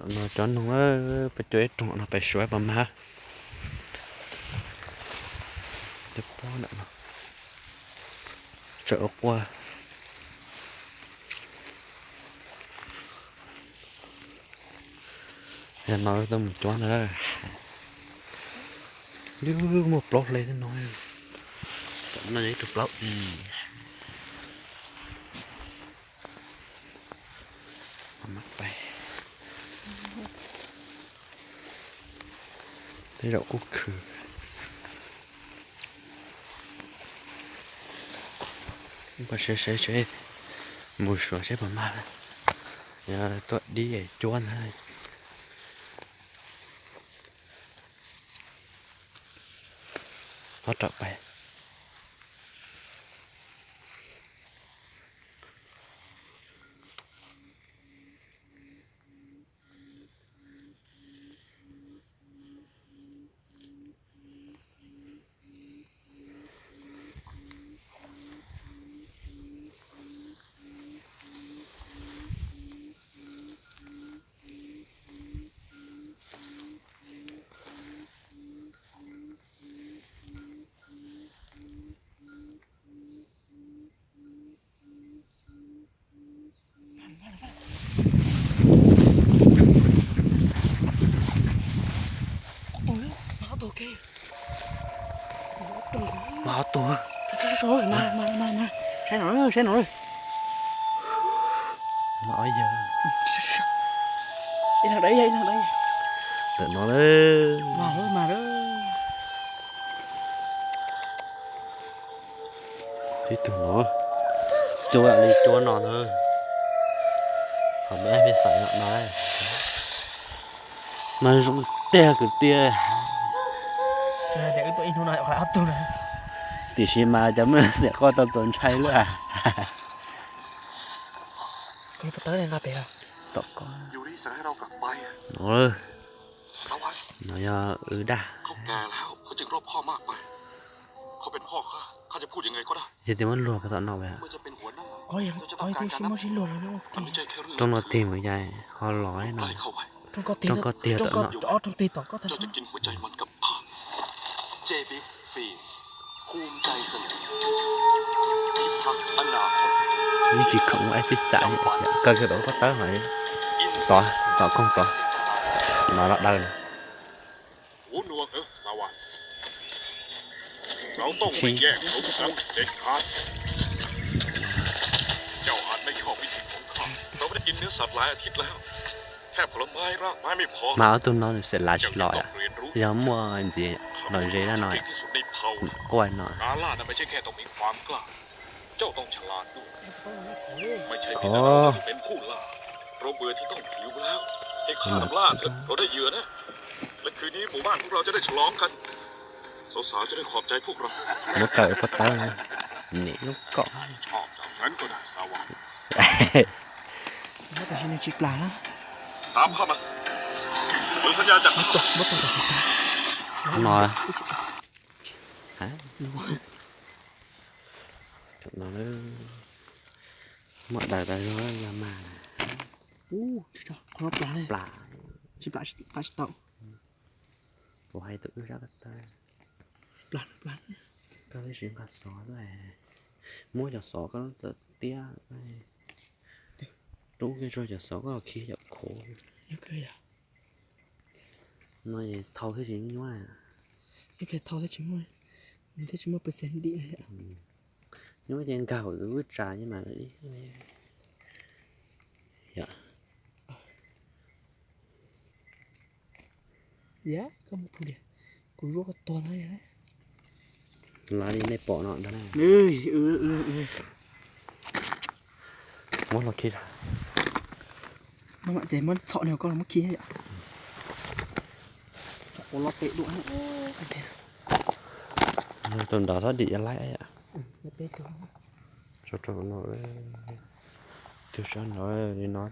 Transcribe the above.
No cov noog, peb cua ib rooj no pem suav puas mag. Cov pob ntawm no tsawm ua quaj. Yog no tuaj mus cuab ntag. Muaj plaub hle no. Tam no yog ib tug plaub i. Tej zaum kuj khwv. Pab seb seb seb, mus suav seb puas mag. Yog tuaj dib cuab ntag. Thov rawm pais. Mas ob tug. Saib no, saib no. Mas ob yawg. Ib leeg dai, ib leeg dai. Ntawm no lawm. Mas lawm, mas lawm. Tib tug no, cua li cua no na. Qhov me peb xaiv no na. Mas zoo tiag kwv tij. Tiam sis mas cov muaj xiam qoj tau txaus ntshai lawm. Tom ko. No, no yog wb dag. Yog tias muab luag puas tom no. Rooj no tig mus ya ho los no. Rooj ko tig tom no. Yeej tsis khoom ua ib pib xav, kaw kiag tom lub pob tawb no. Tod, tom koog tod. Mas los daws na. Tsis มาเอาตัวน้องเสร็จแล้วชิลอยอ่ะ ยังมั่วจริงๆ หน่อยเจด้าหน่อย กล้วยหน่อย โอ้ ไม่ใช่มีแต่เราเท่านั้นที่เป็นผู้ล่า เราเบื่อที่ต้องหิวแล้ว ให้ข้านำล่าเถอะ เราได้เหยื่อนะ และคืนนี้หมู่บ้านพวกเราจะได้ฉลองกัน สาวๆ จะได้ขอบใจพวกเรา Muab kaw ib pob tawb, niam lub kom. ชอบตามนั้นก็ได้สวรรค์ Muab tam sim nws tsis plam na. ตามข้ามา หรือสัญญาจากข้า Muab tau tam sim no. Tam no, muab daws tas zog ya mas. Ub, tsis tso, qhov no plam ne. Plam. Tsis plam, plam tsis tau. Kuv hais tus wb sab ko taw. Plam, plam. Koj twb tsis nqa xov lawm. Muab cov xov koj lub tawm tiab. Rub kiag tso cov xov koj los khi cov khuv. No es thau thiaj tsis nyuaj. Ib pliag thau thiaj tsis muaj, nws thiaj tsis muaj percent dim. Nyuaj ces nkag hauv tus wb tsav ces mas. Yog koj mus pum diam, kuv zuaj koj tuag na. Lav li nej pom no ntag na. Muab los khi. Maj mam ces muab txhom nws koj los muab khi yom. Ua loj pem dua. Tus nrad txhob dim laib yom. Tso rau no, tus sab no li no